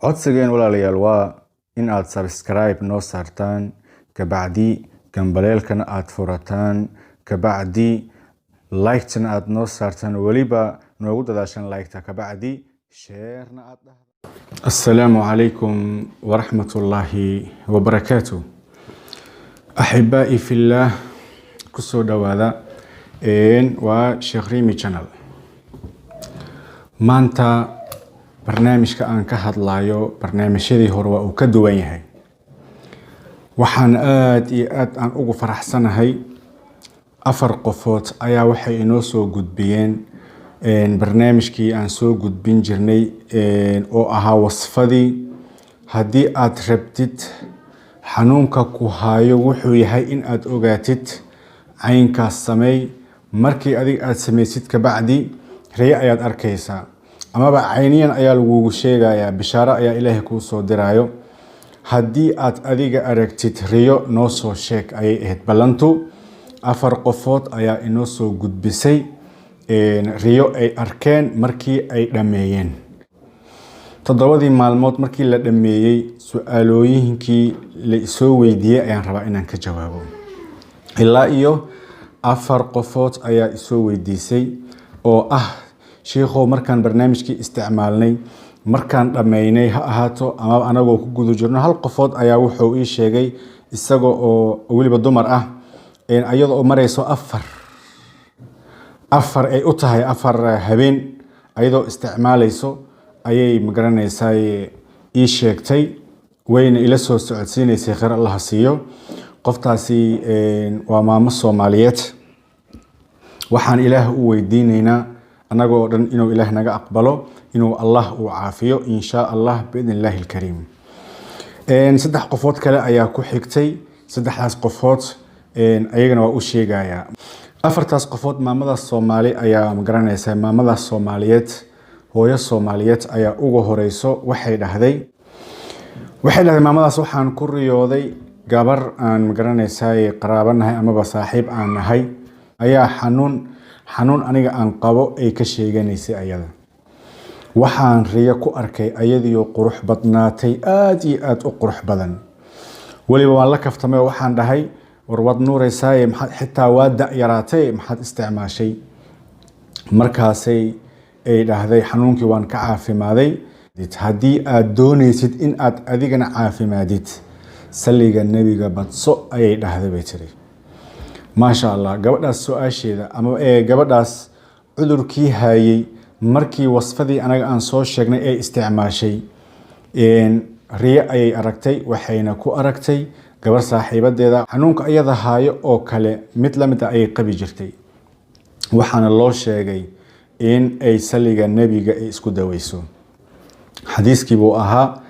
Codsigeen, walaalayaal, waa in aad subscribe noo saartaan, kabacdi gambaleelkana aad furataan, kabacdi like-tana aad noo saartaan, weliba noogu dadaashaan like-ta, kabacdi share-na aad dhahdo. Assalaamu calaykum waraxmatullaahi wabarakaatu. Axibaa'i fillaah, kusoo dhowaada, waa Sheekh Rimi Channel. Maanta barnaamijka aan ka hadlayo barnaamijyadii hore waa uu ka duwan yahay. Waxaan aada iyo aad aan ugu faraxsanahay afar qofood ayaa waxay inoo soo gudbiyeen barnaamijkii aan soo gudbin jirnay oo ahaa wasfadii haddii aad rabtid xanuunka ku haayo wuxuu yahay in aad ogaatid, caynkaas sameey. Markii adig aad samaysid, kabacdi reye ayaad arkaysaa amaba cayniyan ayaa lagugu sheegayaa, bishaaro ayaa Ilaahay kuu soo diraayo. Haddii aad adiga aragtid riyo, noo soo sheeg ayay ahayd ballantu. Afar qofood ayaa inoo soo gudbisay riyo ay arkeen markii ay dhammeeyeen 7dii maalmood. Markii la dhammeeyey, su-aalooyinkii la isoo weydiiyey ayaan rabaa inaan ka jawaabo. Ilaa iyo afar qofood ayaa isoo weydiisay oo ah: "Shiikhow, markaan barnaamijkii isticmaalnay, markaan dhammaynay ha ahaato ama anagoo ku guda jirno." Hal qofood ayaa wuxuu ii sheegay, isaga oo weliba dumar ah, iyada oo marayso afar afar ay u tahay 4 habeen ayadoo isticmaalayso ayay, magaranaysaa, ii sheegtay, wayna ila soo socodsiinaysay. Khayr Allah siiyo qoftaasi, waa maamo Soomaaliyeed. Waxaan Ilaah u weydiinaynaa annagoo dhan inuu Ilaah naga aqbalo, inuu Allah uu caafiyo, in shaa Allah, biidn illaahi alkariim. Saddex qofood kale ayaa ku xigtay. Saddexdaas qofood ayagana waa u sheegayaa. Afartaas qofood, maamadaas Soomaali ayaa, magaranaysaa, maamadaas Soomaaliyeed, hooyo Soomaaliyeed ayaa uga horeyso. Waxay dhahday maamadaas: "Waxaan ku riyooday gabar aan, magaranaysaa, qaraabanahay amaba saaxiib aan nahay ayaa xanuun aniga aan qabo ay ka sheeganaysay ayada. Waxaan riyo ku arkay ayadiioo qurux badnaatay, aada iyo aada u qurux badan. Weliba waan la kaftamay oo waxaan dhahay: 'War, waad nuureysaaye, maxaad xitaa waa da-yaraatay, maxaad isticmaashay?' Markaasay ay dhahday: 'Xanuunkii waan ka caafimaaday. Haddii aad doonaysid in aad adigana caafimaadid, salliga Nebiga badso,' ayay dhahday," bay tiri. Maasha Allah. Gabadhaas su-aasheeda ama gabadhaas cudurkii haayey, markii wasfadii anaga aan soo sheegnay ee isticmaashay, riyo ayay aragtay. Waxayna ku aragtay gabar saaxiibadeeda xanuunka ayada haayo oo kale mid lamid a ayay qabi jirtay. Waxaana loo sheegay in ay salliga Nebiga ay isku daweyso. Xadiiskii buu ahaa: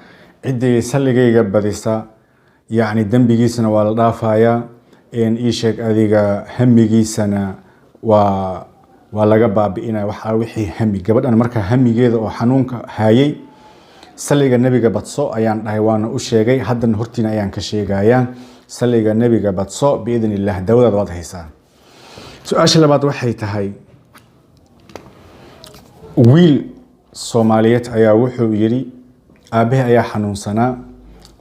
"Ciddii salligayga badisa, yacni dembigiisana waa la dhaafayaa, ii sheeg adiga hamigiisana waa laga baabi'inaya." Waxaa wixii hami gabadhan markaa hamigeeda oo xanuunka hayay, "Salliga Nebiga badso," ayaan dhahay, waana u sheegay. Haddana hortiina ayaan ka sheegayaa: salliga Nebiga badso, biidn illah dawadaad waad haysaa. Su-aasha labaad waxay tahay, wiil Soomaaliyeed ayaa wuxuu yidhi: "Aabbahay ayaa xanuunsanaa.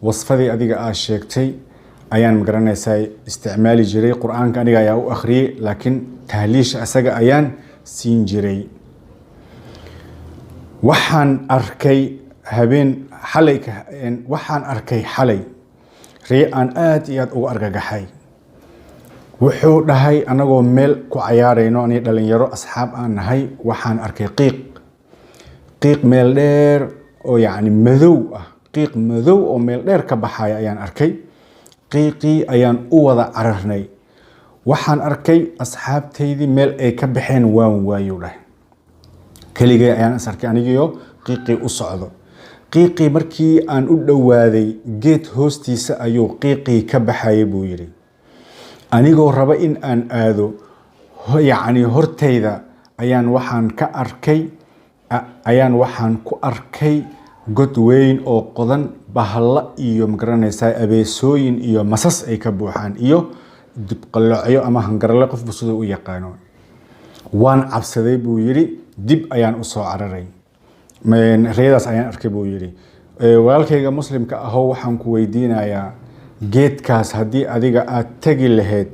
Wasfadii adiga aa sheegtay ayaan, magaranaysaa, isticmaali jiray. Qur-aanka aniga ayaa u akhriyey, laakiin tahliisha isaga ayaan siin jiray. Waxaan arkay habeen xalay, waxaan arkay xalay riyo aan aada iyo aada uga argagaxay," wuxuu dhahay. "Anagoo meel ku cayaarayno, aniga dhalinyaro asxaab aan nahay, waxaan arkay qiiq, qiiq meel dheer oo yacni madow ah, qiiq madow oo meel dheer ka baxaya ayaan arkay. Qiiqii ayaan u wada cararnay. Waxaan arkay asxaabtaydii meel ay ka baxeen waan waayuu dhahay. Keligay ayaan is arkay anigiyo qiiqii u socdo. Qiiqii markii aan u dhowaaday, geed hoostiisa ayuu qiiqii ka baxayay," buu yidhi. "Anigoo raba in aan aado, yacni hortayda ayaan waxaan ka arkay ayaan waxaan ku arkay god weyn oo qodan, bahalla iyo, magaranaysaa, abeesooyin iyo masas ay ka buuxaan iyo dibqaloocyo ama hangarale, qofba siduu u yaqaano. Waan cabsaday," buu yidhi. "Dib ayaan usoo cararay. Riyadaas ayaan arkay," buu yidhi. Walaalkayga muslimka ahow, waxaan ku weydiinayaa, geedkaas haddii adiga aad tegi lahayd,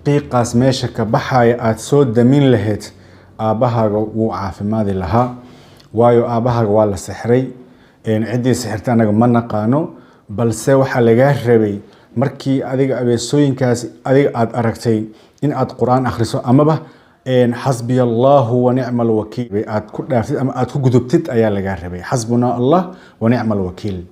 qiiqaas meesha ka baxaya aada soo damin lahayd, aabbahaaga wuu caafimaadi lahaa. Waayo, aabbahaaga waa la sixray. Ciddii sixirtay anaga ma naqaano, balse waxaa lagaa rabay markii adiga abeesooyinkaas adiga aada aragtay in aad Qur-aan akhriso amaba "Xasbiya Allahu wa nicma alwakiil" aad ku dhaaftid ama aad ku gudubtid ayaa lagaa rabay. "Xasbuna Allah wa nicma alwakiil"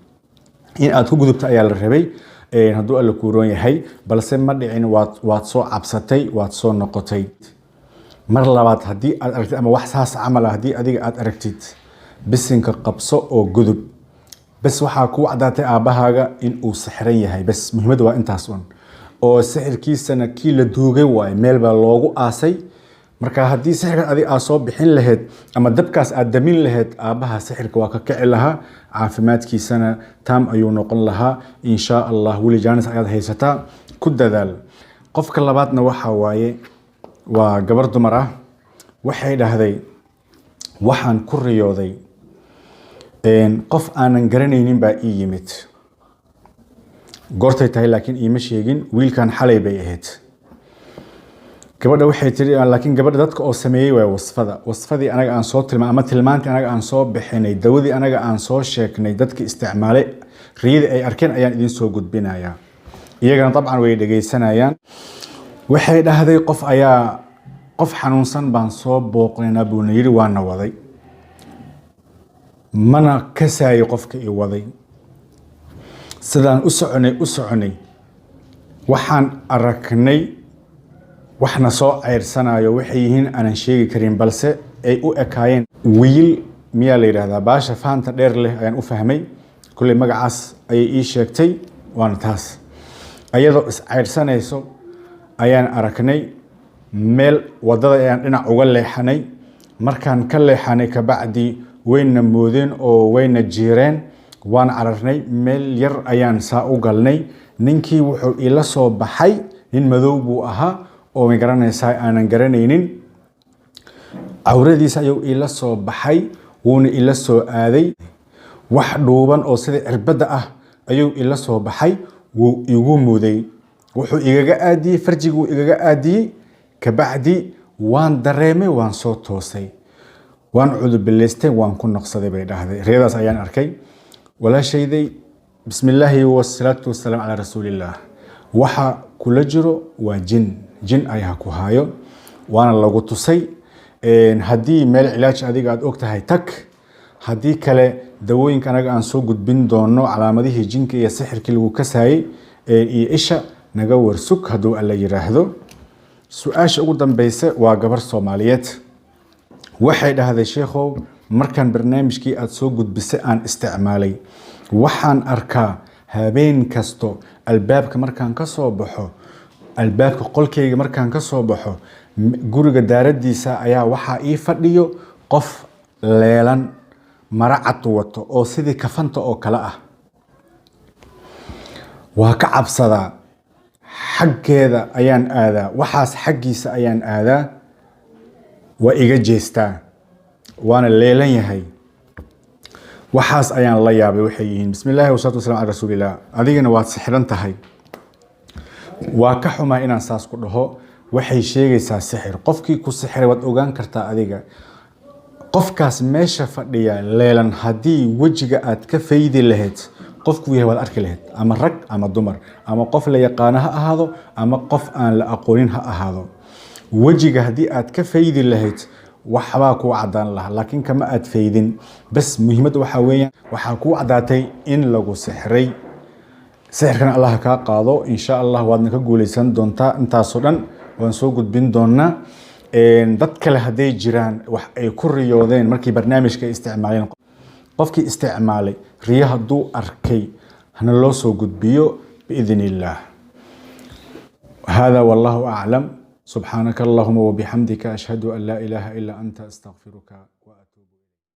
in aad ku gudubto ayaa la rabay, hadduu Alla kuuroon yahay, balse ma dhicin. Waad soo cabsatay, waad soo noqotay. Mar labaad haddii aad aragtid ama wax saas camal ah haddii adiga aad aragtid, bisinka qabso oo gudub. Bes, waxaa kuu caddaatay aabbahaaga in uu sixran yahay. Bes, muhiimadda waa intaas un, oo sixirkiisana kii la duugay waaye, meel baa loogu aasay. Marka haddii sixirkaas adiga aad soo bixin lahayd ama dabkaas aad damin lahayd, aabbaha sixirka waa ka kici lahaa, caafimaadkiisana taam ayuu noqon lahaa, insha Allah. Weli jaanis ayaad haysataa, ku dadaal. Qofka labaadna waxa waaye, waa gabar dumar ah. Waxay dhahday, waxaan ku riyooday qof aanan garanaynin baa ii yimid. Goortay tahay laakiin iima sheegin wiilkan, xalay bay ahayd. Gabadha waxay tiri, laakiin gabadha dadka oo sameeyey waay wasfada, wasfadii anaga aan soo tilma ama tilmaantii anaga aan soo bixinay, dawadii anaga aan soo sheegnay, dadka isticmaalay riyadii ay arkeen ayaan idin soo gudbinayaa. Iyagana dabcan way dhegaysanayaan. Waxay dhahday, qof ayaa, qof xanuunsan baan soo booqnaynaa buuna yidhi, waana waday, mana kasaayo qofka i waday. Sidaan u soconay u soconay, waxaan aragnay waxna soo ceyrsanayo. Waxay yihiin aanan sheegi karin, balse ay u ekaayeen wiil miyaa la yidhaahdaa, baasha faanta dheer leh ayaan u fahmay. Kulley magacaas ayay ii sheegtay, waana taas. Ayadoo isceyrsanayso ayaan aragnay. Meel waddada ayaan dhinac uga leexanay. Markaan ka leexanay kabacdi, wayna moodeen oo wayna jiireen. Waan cararnay, meel yar ayaan saa u galnay. Ninkii wuxuu ila soo baxay, nin madow buu ahaa oo ma garanaysaa aanan garanaynin. Cawradiisa ayuu ila soo baxay, wuuna ila soo aaday. Wax dhuuban oo sida cirbadda ah ayuu ila soo baxay, wuu igu muday, wuxuu igaga aadiyey farjiguu igaga aadiyey. Kabacdi waan dareemay, waan soo toosay, waan cudubilaystay, waan ku noqsaday, bay dhahday. Riyadaas ayaan arkay. Walaashayday, bismi illaahi wasalaatu wasalaam calaa rasuulillaah. Waxa kula jiro waa jin, jin ayaa ku haayo, waana lagu tusay. Haddii meel cilaaj adiga aad og tahay, tag. Haddii kale, dawooyinka anaga aan soo gudbin doono, calaamadihii jinka iyo sixirkii lagu kasaayey iyo isha, naga warsug hadduu Alla yiraahdo. Su-aasha ugu dambeysa waa gabar Soomaaliyeed. Waxay dhahday, sheekhow, markaan barnaamijkii aada soo gudbisay aan isticmaalay, waxaan arkaa habeen kasto albaabka markaan ka soo baxo, albaabka qolkayga markaan ka soo baxo, guriga daaradiisa ayaa waxaa ii fadhiyo qof leelan, mara cad wato oo sidii kafanta oo kale ah. Waa ka cabsadaa, xaggeeda ayaan aadaa, waxaas xaggiisa ayaan aadaa, waa iga jeestaa, waana leelan yahay. Waxaas ayaan la yaabay waxay yihiin. Bismi illahi wasalaatu wasalaam cala rasuuliillah. Adigana waad sixran tahay. Waa ka xumaa inaan saas ku dhaho. Waxay sheegaysaa sixir. Qofkii ku sixiray waad ogaan kartaa adiga. Qofkaas meesha fadhiya leelan, haddii wejiga aad ka faydi lahayd, qofkuu yahay waad arki lahayd, ama rag ama dumar, ama qof la yaqaano ha ahaado ama qof aan la aqoonin ha ahaado. Wejiga haddii aad ka faydi lahayd, waxbaa kuu caddaan lahaa, laakiin kama aad faydin. Bas, muhiimadda waxaa weeyaan, waxaa kuu caddaatay in lagu sixray. Sixirkana Allah kaa qaado, insha Allah, waadna ka guuleysan doontaa. Intaasoo dhan waan soo gudbin doonaa. Dad kale hadday jiraan wax ay ku riyoodeen markii barnaamijka ay isticmaaleen, qofkii isticmaalay riyo hadduu arkay, hana loo soo gudbiyo biidn illaah. Hada wallahu aclam. Subxaanaka allahuma wabixamdika, ashhadu an laa ilaaha ilaa anta, astaqfiruka.